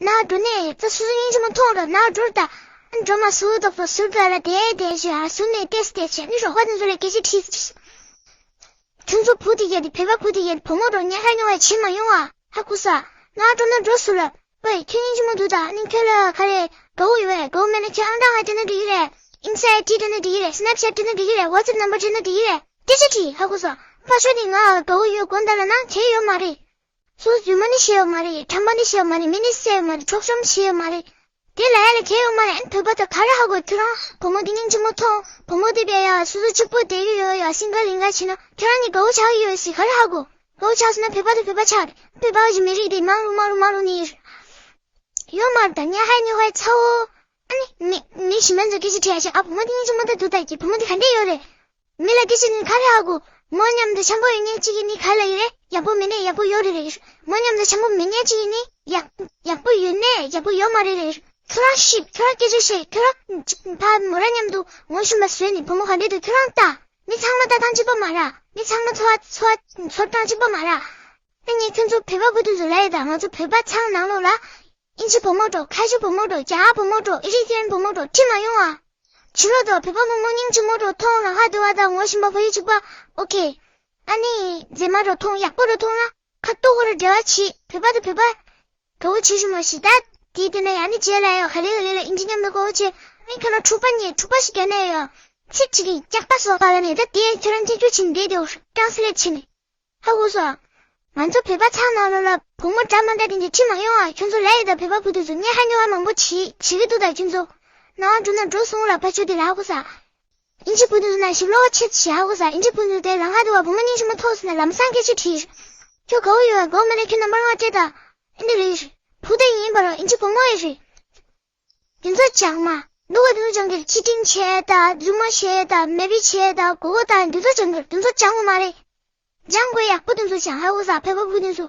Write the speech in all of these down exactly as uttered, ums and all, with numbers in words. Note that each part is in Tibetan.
ནང་འགྲོ་ནས་ད་སོ་སོ་སྙིང་རྗེ་མོ་མཐོང་ར་ནང་འགྲོ་ར་ད། འགྲོ་མ་སུ་ཏོག་ཏོ་ཟུར་ད་ལ་དེ་དེ་ཞེས་ཧ་ཟུར་ནས་ཏེས་ཏེས་བྱས་ནི་རོགས་པ་དེ་ཚོ་ལ་སྐད་ཆ་དྲིས། ཁྱོད་ཚོ་བུ་དེ་ཡ་དེ་བོད་པ་བུ་དེ་ཡ་དེ་བུ་མོ་འགྲོ་ཉལ་ཁ་ཉོ་བ་བྱེད་མ་ཡོང་ཨ། ཧ་གོ་ས། ང་འགྲོ་ན་འགྲོ་སུ་ལ། ཝེ་ཁྱོད་སྙིང་རྗེ་མོ་འདུག་ད་ནི་ཁྱོད་ལ་ག་རེ་དགའ་བོ་ཡོད་བས་དགའ་བོ་མེད་ན་ཁྱོད་ཨང་གྲངས་ཧ་དེ་ན་འགྲིག་གི་རེད། ཨིན་སི་ཊི་དེ་ན་འགྲིག་གི་རེད། སི་ནེབ་ཆེ་ཊི་དེ་ན་འགྲིག་གི་རེད། ཝ་ཙེབ་ནམ་བར་དེ་ན་འགྲིག་གི་རེད། སྐད་ཆ་དྲིས་ཧ་གོ་ས། ཕ་ཤོ་དེ་ང་དགའ་བོ་ཡོད་དགོན་ད་ལ་ན་བྱེད་ཡོད་མ་རེད། སོ་སོ་རྫུན་མ་ནི་བཤད་ཡོད་མ་རེད། ཁྲམ་པ་ནི་བཤད་ཡོད་མ་རེད། མི་ནི་བསད་ཡོད་མ་རེད། འཕྲོག་བཅོམ་བྱེད་ཡོད་མ་རེད། དེ་ལ་ཡ་ལ་གལ་ཡོད་མ་རེད། ཨ་ནི་བོད་པ་དང་ག་རེ་ཧ་གོ། ཁྱོད་རང་བུ་མོ་དེ་སྙིང་རྗེ་མོ་མཐོང་། བུ་མོ་དེ་བས་ཡ་སོ་སོ་གཅིག་པོ་བསྡད་ཀྱི་ཡོད་ཡ་སིང་གལ་ལིང་གལ་བྱས་ན་ཁྱོད་རང་ནི་དགའ་བོ་ཆགས་ཀྱི་ཡོད་ཟེར་ག་རེ་ཧ་གོ། དགའ་བོ་ཆགས་སོང་ན་བོད་པ་དང་བོད་པ་ཆགས་རེད། བོད་པ་གི་མི་རིགས་དེ་མང་རུ་མང་རུ་མང་རུ་ནི་ཡོད་མ་རེད། ད་ཉལ་ཧའི་ཉོ་ཧའི་ཚ་བོ། ཨ་ནི་མི་མི་ཞིག་མ་ཚོ་སྐད་ཆ་དྲིས་ཡ་ཞིག་ཨ་བུ་མོ་དེ་སྙིང་རྗེ་མོ་ད་འདུག་ད་ཀྱི་བུ་མོ་དེ་ག་འདྲས་ཡོད་རེད། མི་ལ་སྐད་ཆ་ནི་ག་རེ་ཧ་གོ། མོ་མཉམ་དུ་འཆམ་པོ་ཡོད་མཁན་གཅིག་ཡིན་ནི་ག་ལ་ཡོད་རེད། ཡག་པོ་མེད་ནས་ཡག་པོ་ཡོད་རེད་རེད། མོ་མཉམ་དུ་འཆམ་པོ་མེད་མཁན་གཅིག་ཡིན་ནི་ཡག་ཡག་པོ་ཡོད་ནས་ཡག་པོ་ཡོད་མ་རེད་རེད། ཁྱོད་རང་ཤི་ཁྱོད་རང་སྐད་ཆ་བཤད་ཁྱོད་རང་ཕ་མོ་ར་མཉམ་དུ་ངོ་ཤུམ་པ་བཟོས་ནི་བུ་མོ་ག་འདྲས་འདུག་ཁྱོད་རང་ལྟ། མི་ཚང་མ་ལྟ་སྟངས་གཅིག་པ་མ་ར། མི་ཚང་མ་འཚོ་བ་འཚོ་བ་འཚོ་སྟངས་གཅིག་པ་མ་ར། ཨ་ནི་ཁྱོད་ཚོ་བོད་པ་བུ་དེ་ཚོ་ལ་ཡོད་ད་ང་ཚོ་བོད་པ་ཚང་ནང་ལོགས་ལ། ཨིན་ཇི་བུ་མོ་འགྲོ། ཁ་ཆུ་བུ་མོ་འགྲོ། རྒྱ་གར་བུ་མོ་འགྲོ། ཨི་རི་ཊི་རན་བུ་མོ་འགྲོ། ཁྲིད་མ་ཡོང་ཨ། ཕྱི་ལོགས་དུ་བོད་པ་བུ་མོ་སྙིང་རྗེ་མོ་འགྲོ་མཐོང་རང་ཧ་དེ་བ་དང་ངོ་ཤེས་པ་ཕ་ཡུལ་གཅིག་པ། ཨོ་ཁེ། ཨ་ནི་མཛེས་མ་འགྲོ་མཐོང་ཡག་པོ་འགྲོ་མཐོང་ན་ཁ་ཏོག་གོ་ར་འབྲེལ་བ་བྱེད། བོད་པ་དང་བོད་པ་དགའ་བོ་བྱེད་ཞུ་མ་ཤེས་ད། དེའི་དེ་ན་ཡང་ནི་རྗེས་ལ་ཡོད་ག་ལེ་ག་ལེ་ལ་ཨིན་ཇི་མཉམ་དུ་དགའ་བོ་བྱེད། ཨ་ནི་ཁ་ན་འཁྲུག་པ་ཉེ་འཁྲུག་པ་ཞིག་རྒྱག་ན་ཡོད། ཚིག་གཅིག་གིས་སྐྱག་པ་བཟོ་ག་ལ་ནི་ད་དེ་ཁྱོད་རང་སྐྱག་རྒྱུ་བྱིན་བསྡད་དེ་ཊེ་རན་སི་ལེཊ་བྱེད་ནི། ཧ་གོ་སོང་། ང་ཚོ་བོད་པ་ཚང་ནང་ལོགས་ལ་བུ་མོ་འདྲ་མ་འདྲ་དེ་འདྲ་ཁྲིད་མ་ཡོང་ཨ། ཁྱོད་ཚོ་ལས་ཡོད་ད་བོད་པ་བུ་དེ་ཚོ་ཉལ་ཧ་ཉོ་བ་མང་པོ་བྱེད་བྱེད་ཀྱི་འདུག་ད་ཁྱོད་ཚོ། ནང་འགྲོ་ན་འགྲོ་སོང་ལ་ཕ་ཆོས་དེ་ལ་ཧ་གོ་ས། ཨིན་ཇི་བུ་དེ་ཚོ་ནང་ཞིབ་ལོག་ཆེད་ཞིག་ཧ་གོ་ས། ཨིན་ཇི་བུ་དེ་ཚོ་དེ་ལ་ང་དེ་བ་བུ་མོ་སྙིང་རྗེ་མོ་ཐོག་སོང་ན་ལམ་སང་སྐད་ཆ་དྲིས། ཁྱོད་དགའ་བོ་ཡོད་ཨ། དགའ་བོ་མེད་ན་ཁྱོད་ནམ་པར་ང་སྤྲད་ད། ཨེ་འདི་རེད། བུ་དེ་ཡིན་པ་རོ་ཨིན་ཇི་བུ་མོ་ཡིན་རེད། དེ་ཚོ་སྦྱང་མ། ལུག་ག་དེ་ཚོ་སྦྱང་གི་རེད། ཆི་ཏིང་བྱས་དང་རྫུན་མ་བཤད་དང་མེ་བི་བྱས་དང་མགོ་སྐོར་དང་དེ་ཚོ་སྦྱང་གི་རེད། དེ་ཚོ་སྦྱང་དགོས་མ་རེད། སྦྱང་དགོས་ཡག་པོ་དེ་ཚོ་སྦྱང་ཧ་གོ་ས། བོད་པ་བུ་དེ་ཚོ།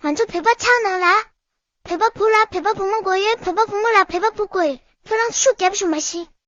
ང་ཚོ་བོད་པ་ཚང་ནང་ལ། བོད་པ་བུ་ལ་བོད་པ་བུ་མོ་དགོས་ཡོད། བོད་པ་བུ་མོ་ལ་བོད་པ་བུ་དགོས་ཡོད། ཁྱོད་རང་ཤུགས་རྒྱབ་ཞུ་མ་ཤེས།